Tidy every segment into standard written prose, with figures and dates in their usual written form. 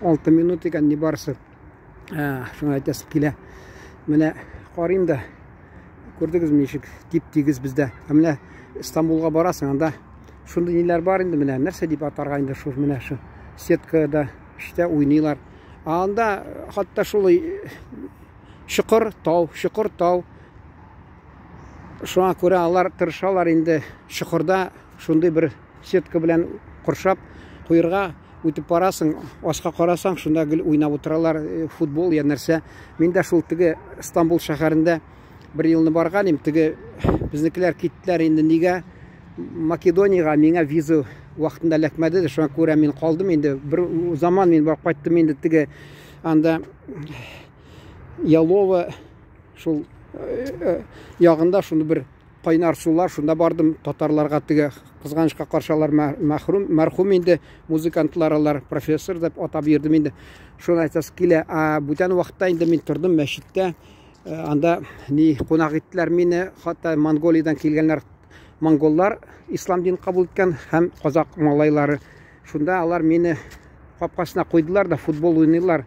6 минут икән, не барысы. Шуңа әйтәсем килә. Менә карыйм да, күрдегезме ничек тип-тигез бездә. Ә менә Истанбулга барасың, анда шундый ниләр бар инде менә, нәрсә дип атарга инде шул менә шу сеткада эштә уйныйлар. Ә анда хәтта шулай чокыр, тау, чокыр, тау. Шуңа күрә алар тырышалар инде чокырда шундый бер сетка белән коршап куерга. Үтеп барасың, аска карасаң, шунда гел уйнап утыралар, футбол я нәрсә. Мин дә шул теге Стамбул шәһәрендә бер елны барган идем, теге безнекеләр киттеләр инде нигә Македониягә, миңа виза вакытында эләкмәде, шуңа күрә мин калдым инде. Бер заман мин барып кайттым инде теге анда Ялова шул ягында шуны бер кайнар сулар, шунда бардым татарларга теге кызганычка каршы алар мәхрүм, мәрхүм инде музыкантлар алар, профессор дип атап йөрдем инде. Шуны әйтәсе килә. Ә бүтән вакытта инде мин тордым мәчеттә. Анда ни кунак иттеләр мине, хәтта Монголиядән килгәннәр, монголлар ислам динен кабул иткән һәм казак малайлары. Шунда алар мине капкасына куйдылар да футбол уйныйлар.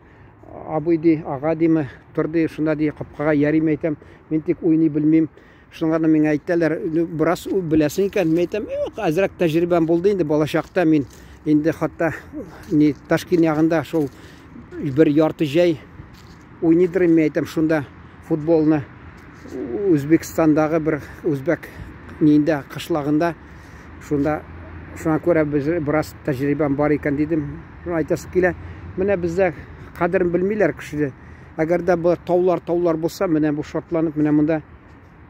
Абый ди, ага диме, тор ди, шунда ди, капкага ярыйм әйтәм, мин тик уйный белмим. Шуңа да миңа әйтәләр, бераз беләсең икән, мин әйтәм, юк, әзрәк тәҗрибәм булды инде балачакта мин инде хәтта ни Ташкент ягында шул бер ярты җәй уйныйдыр мин әйтәм шунда футболны Үзбекстандагы бер үзбәк ниендә кышлагында шунда шуңа күрә без бераз тәҗрибәм бар икән дидем. Шуны әйтәсе килә. Менә бездә кадерен белмиләр кешене. Әгәр дә бу таулар таулар булса, менә бу шатланып, менә монда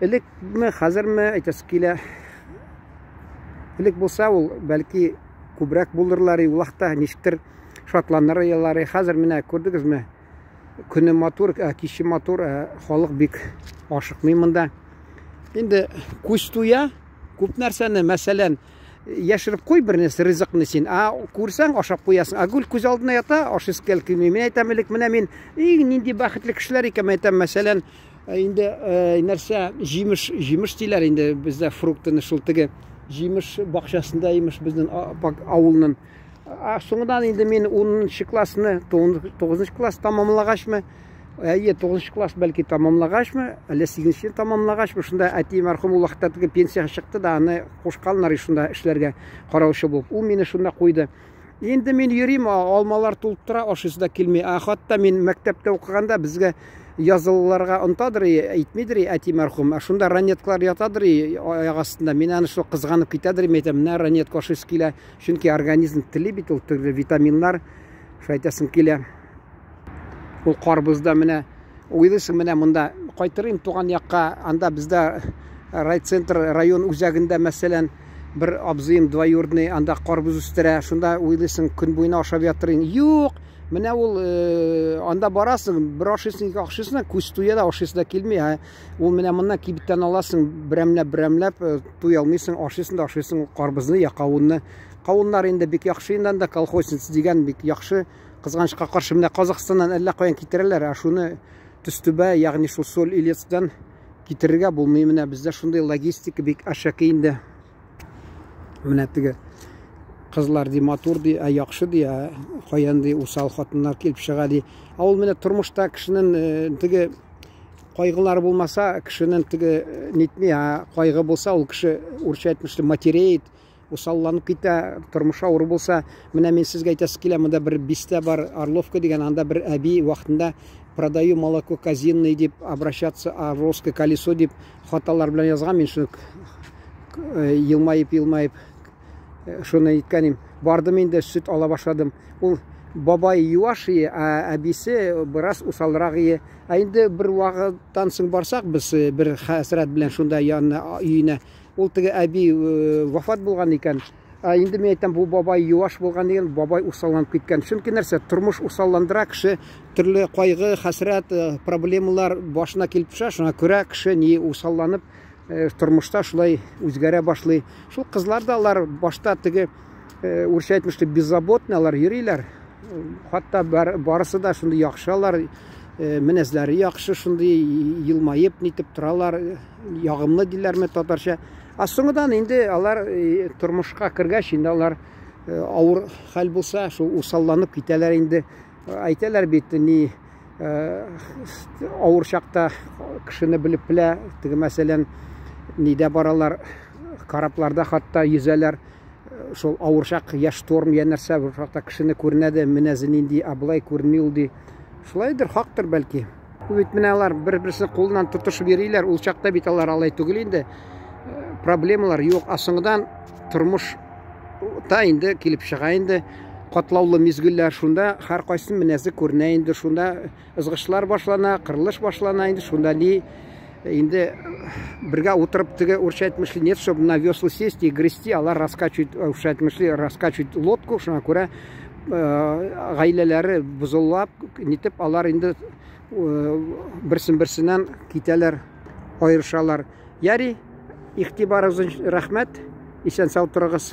элекме, хәзерме әйтәсе килә. Элек булса ул бәлки күбрәк булырлар, улахта ничектер шатланыр еллары. Хәзер менә күрдегезме? Көне матур, киче матур, халык бик ашыкмый монда. Инде күз туя, күп нәрсәне, мәсәлән, яшереп куй бер нәрсә ризыкны син, а күрсәң ашап куясың. А гүл күз алдына ята, ашыйсы килми. Мин әйтәм, элек менә мин, иң нинди бәхетле кешеләр икән, мин әйтәм, мәсәлән, инде нәрсә, җимеш, җимеш диләр инде бездә фруктыны шул теге җимеш бакчасында имеш безнең авылның. А соңыннан инде мин 10 классны, 9 класс тамамлагачмы, әйе, 9 класс бәлки тамамлагачмы, әллә 8 тамамлагачмы, шунда әти мәрхүм ул вакытта теге пенсиягә чыкты да, аны кушканнар шунда эшләргә караучы булып. Ул мине шунда куйды. Инде мин йөрим, алмалар тулып тора, ашыйсы да килми. Ә хатта мин мәктәптә укыганда безгә язылыларга онтадыр, әйтмидер әти мәрхүм. Ә шунда ранеткалар ятадыр аяк астында. Мин аны шул кызганып китәдер, мин әйтәм, менә ранетка ашыйсы килә. Чөнки организм тели бит ул төрле витаминнар. Шулай әйтәсем килә. Ул карбызда менә уйлыйсың, менә монда кайтырыйм туган якка, анда бездә райцентр, район үзәгендә, мәсәлән, бер абзыем двоюродный анда карбыз үстерә, шунда уйлыйсың, көн буена ашап ятырыйм. Юк, менә ул анда барасың, бер ашыйсың, ике ашыйсың, күз туя да ашыйсы да килми. Ә ул менә моннан кибеттән аласың, берәмләп-берәмләп туя алмыйсың, ашыйсың да ашыйсың карбызны я кавынны. Кавыннар инде бик яхшы инде анда, колхозница дигән бик яхшы. Кызганычка каршы менә Казахстаннан әллә каян китерәләр, ә шуны Төстүбә, ягъни шул Соль Илецтан китерергә булмый. Менә бездә шундый логистика бик әшәке инде. Менә теге кызлар ди матур ди, ә яхшы ди, ә каян ди усал хатыннар килеп чыга ди. Ә ул менә тормышта кешенең теге кайгылары булмаса, кешенең теге нитми, ә кайгы булса, ул кеше урысча әйтмешли матереет, усалланып китә, тормыш авыр булса. Менә мин сезгә әйтәсе килә, монда бер бистә бар, Орловка дигән, анда бер әби вакытында продаю молоко казенный дип, обращаться Орловское колесо дип хаталар белән язган. Мин шуны елмаеп-елмаеп шуны әйткән идем. Бардым инде, сөт ала башладым. Ул бабай юаш ие, ә әбисе бераз усалрак ие. Ә инде бер вакыттан соң барсак, без бер хәсрәт белән шунда янына, өенә, ул теге әби вафат булган икән. Ә инде мин әйтәм, бу бабай юаш булган дигән, бабай усалланып киткән. Чөнки нәрсә, тормыш усалландыра, кеше төрле кайгы, хәсрәт, проблемалар башына килеп төшә, шуңа күрә кеше ни усалланып тормышта шулай үзгәрә башлый. Шул кызлар да алар башта теге урысча әйтмешли беззаботный алар йөриләр. Хатта барысы да шундый яхшы алар, менәзләре яхшы, шундый елмаеп нитеп торалар, ягымлы диләрме татарча. Ә соңыдан инде алар тормышка кергәч, инде алар авыр хәл булса, шул усалланып китәләр инде. Әйтәләр бит, ни авыр чакта кешене белеп белә, теге мәсәлән, нидә баралар, корабларда хатта йөзәләр, шул авыр чак, я шторм, я нәрсә, бер чакта кешене күренә дә, менәзе нинди, ә болай күренми ул ди. Шулайдыр, хактыр бәлки. Бу бит менә алар бер-берсен кулыннан тотышып йөриләр, ул чакта бит алар алай түгел инде. Проблемалар юк, ә соңдан тормыш та инде килеп чыга инде. Катлаулы мизгелләр шунда һәркайсының менәзе күренә инде, шунда ызгышлар башлана, кырылыш башлана инде, шунда ни инде бергә утырып теге урысча әйтмешли, нет, чтобы на весла сесть и грести, алар раскачивают, урысча әйтмешли, раскачивают лодку, шуңа күрә гаиләләре бозылып, нитеп алар инде берсен берсеннән китәләр, аерышалар. Яри, игътибарыгыз өчен рәхмәт. Исән сау торыгыз.